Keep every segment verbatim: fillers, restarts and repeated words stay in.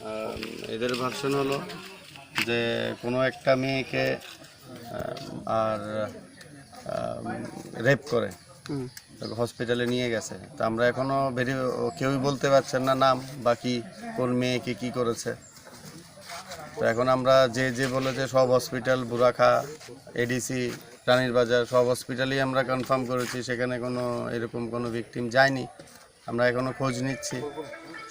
আহ, এদের ভার্সন হলো যে কোনো একটা মেয়েকে, আহ, আর রেপ করে হসপিটালে নিয়ে গেছে। তো আমরা এখনো ভেরি-, কেউই বলতে পারছেন না নাম বা কি, কোন মেয়েকে কি করেছে। তো এখন আমরা যে যে বলে যে সব হসপিটাল, বুরাখা, এডিসি, রানীর বাজার, সব হসপিটালই আমরা কনফার্ম করেছি, সেখানে কোনো এরকম কোনো ভিকটিম যায়নি। আমরা এখনো খোঁজ নিচ্ছি।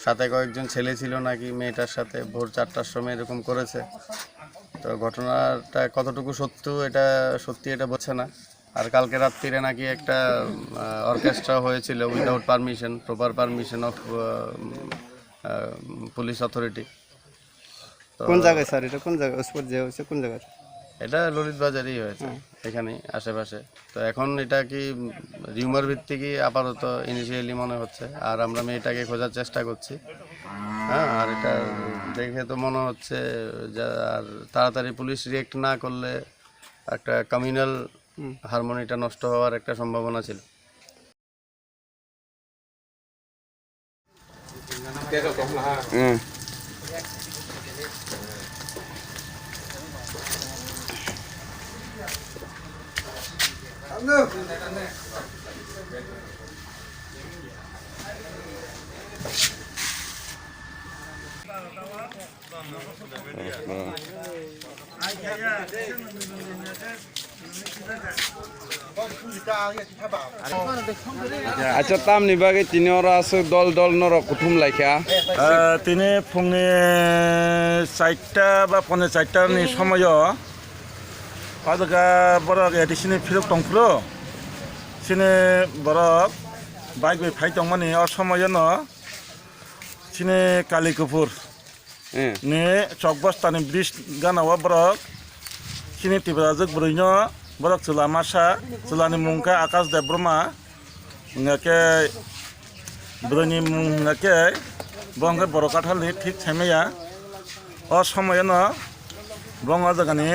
সাথে কয়েকজন ছেলে ছিল নাকি মেয়েটার সাথে ভোর চারটার সময় এরকম করেছে। তো ঘটনাটা কতটুকু সত্য, এটা সত্যি এটা বলছে না। আর কালকে রাত্রিরে নাকি একটা, আহ, অর্কেস্ট্রা হয়েছিল without permission, proper permission of, ah, ah, police authority. তো কোন জায়গায় স্যার? এটা কোন জায়গায়? স্পট যে হয়েছে কোন জায়গায়? এটা ললিত বাজারেই হয়েছে, হুম। এখানেই আশেপাশে। তো এখন এটা কি রিউমার ভিত্তিকই আপাতত ইনিশিয়ালি মনে হচ্ছে, আর আমরা মেয়েটাকে খোঁজার চেষ্টা করছি। হ্যাঁ, আর এটা দেখে তো মনে হচ্ছে যে আর তাড়াতাড়ি পুলিশ রিয়েক্ট না করলে একটা কমিউনাল হুম। হারমোনিটা নষ্ট হওয়ার একটা সম্ভাবনা ছিল। Hmm. Acha, tamni bagwi tini oro aswk dol dol norok kuthum laikha? Ah, tini phungni charta ba pone charta ni somoyo, o jaga borok A D C ni phirok tongphuru, chini borok bike bai phai tongmani, o somoyono chini Kalikopur. Eh. Ni chokbostani bridge gana o borok chini Tiprajwk bwrwino borok chwla masa, chwlani mung khe Akash Debbarma, hwnga khe bwrwini mung hwnga khe bo hwnkhe Boro Kathalni thik saimaya. O somoyano bo o jagani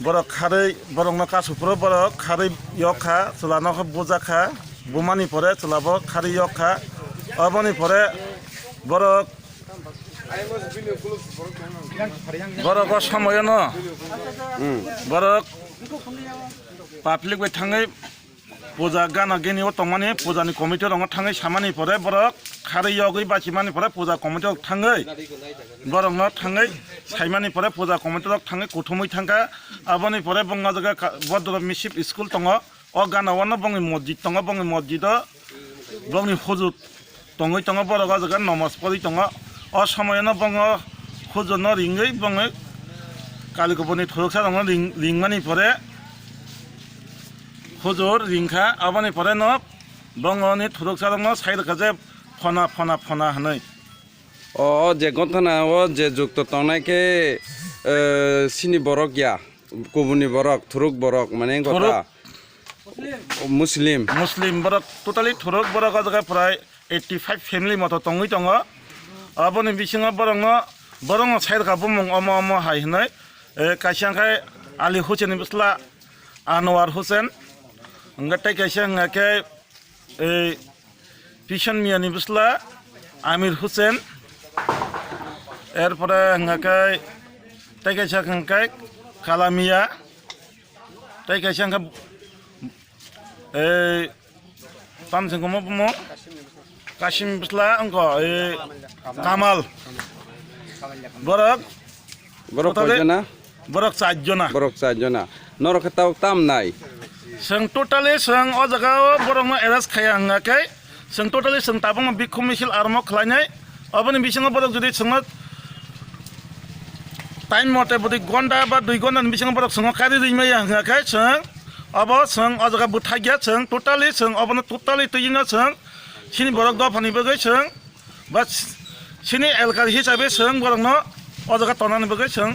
borok kharwi, borokno kasu phuru borok kharwi yok kha, chwlano khe bujak kha, bumani pore chwlabo kharwi yok kha. Oboni pore borok Borok o somoyono, hmm, borok public bai thangwi puja gana gini o tongmani, pujani committee rokno thangwi samani pore borok kharwi yogwi bachimani pore puja committee rok thangwi borokno thangwi saimani pore puja committee rok thangwi kuthumwi thangkha. Aboni pore bongma jaga ka-, Bodro Misip school tongo. O gana o no bongni mosjid tongo, bongni mosjid o bongni hujur tongwi tongo, borok o jaga nomos pori tongo. O somoyono bongo hujurno ringwi bongni Kalikoporni thuruksa rokno ring-, ringmani pore hujur ringkha, aboni pore no bongoni thuruksa rokno sai rwkha je phona, phona, phona hwnwi. O, o je gothana o je jukto tongnai khe, eh, sini borok ya, kubuni borok, thuruk borok, mane thuruk. Gotha. Muslim. Muslim borok totally thuruk borok o jaga prai eighty five family moto tongwi tongo. Aboni bisingo borokno, borokno sai rwkha bumung omo omo hai hwnwi. Eh, kaisa hwnkhe Ali Hussein ni bwsla Anwar Hussein. Hwnkhe tei kaisa hwnkhe, eh, Pison Mia ni bwsla Amir Hussein. Erpore hwnkhe tei kaisa hwnkhe Kala Mia. Tei kaisa hwnkhe, eh, Tamsing komo bumo Kasim bwsla wngkha, eh, Kamal. Borok borok totally koi jona? Borok char jona. Borok char jona. Norok khe tabuk tam nai? Chwng totally chwng o jaga o borokno arrest khaiya hwnga khe Chwng totally chwng tabukno bikhum misil armo khlainai. Oboni bisingo borok jodi chwngno time mote bwdwi gonda ba dui gondani bisingo borok chwngno kari rwi maya hwnkha khe chwng obo chwng o jaga bwthai ya chwng totally chwng obono totally twino chwng chini borok dophani bagwi chwng ba chini elkar hisabe chwng borokno o jaga tonani bagwi chwng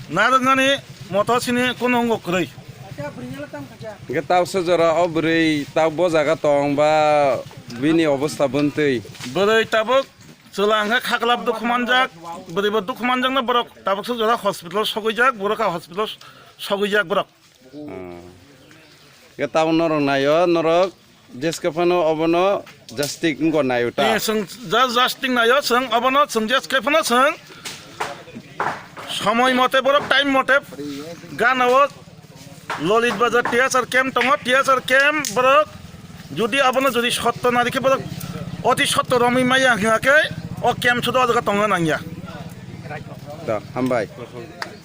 narwknani moto chini kunu wngkha kwrwi. Hingke tau sojora o bwrwi tau bo jaga tong ba bini obostha buntwi. Bwrwi tabuk chwla hwnkhe khaklap dukhu manjak, bwrwibo dukhu manjakno borok tabuk sojora hospital sogwijak, borok hospital sogwijak borok. Hmm. Hingke tau norok naio, norok jeske phano obono jastik wngkha naio ta. Eh, chwng ja-, jastik naio, chwng obono chwng jeske phano chwng somoi mote borok time mote gana o Lolit Bazar T S R camp tongo, T S R camp borok jodi abono jodi sotto nari khe borok oti sotto romwi maya hwnkha khe o camp sudo o jaga tongo nangya. Da, hambai.